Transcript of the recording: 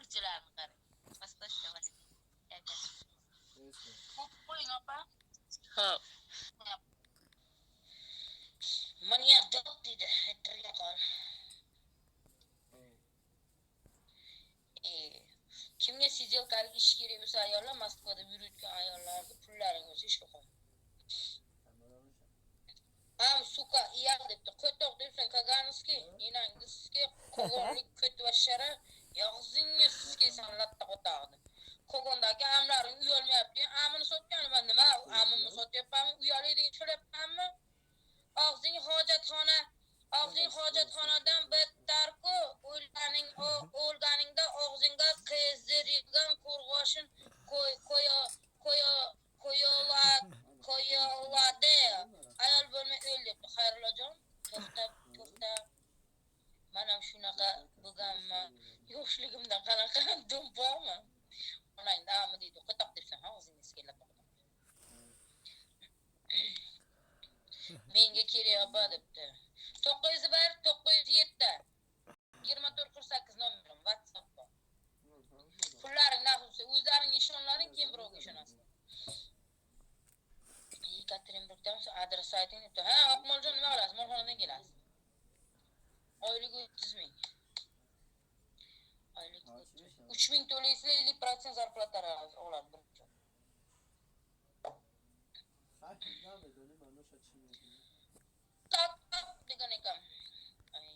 Burchilarni qarang. Assalomu alaykum. O'qib qo'ying, opa. Ho'p. Мне док deydi. Ayttirga qol. E, kimga сиделка lik ish kerak bo'lsa, ayollar, Moskvada yurayotgan ayollarni pullaring bo'lsa, ishga qo'y. Am, сука, iyal debdi. Qo'toq debsan, Kaganskiy, enangizga kogonlik ko't va shara yog'zingga sizga latta qo'tog'ni. Kogondagi amlaring uyalmayapti. Amini sotgani man nima, amimni sotyapmanmi, uyaladigan qilyapmanmi? Og'zing hojatxona, og'zing hojatxonadan battarku. O'lganing, o'lganingda og'zingga qizdirilgan qo'rg'oshin qo'y qo'ya qo'ya qo'yiladi. Ayol bo'lmay o'l debdi. Xayrullajon, to'xta, to'xta. Man ham shunaqa bo'lganman yoshligimda. Qanaqa do'mpoqmi? Onangni ami deydi. Qo'toq debsan, ha, og'zingga keladi. Menga kerak, opa, debdi. 901 907 24 48 nomerim WhatsApp bor. Pullaring naqd bo'lsa, o'zlaring ishonlaring, keyin birovga ishonasizlar. Yekaterinburgdan adres ayting debdi. Ha, Oqmoljon, nima qilasiz? Molxonadan kelasiz. Oyligi 30 000. Oylik 3000 to'laysizlar, 50% зарплата oladi birinchi. Tak tak degan ekan. Ay.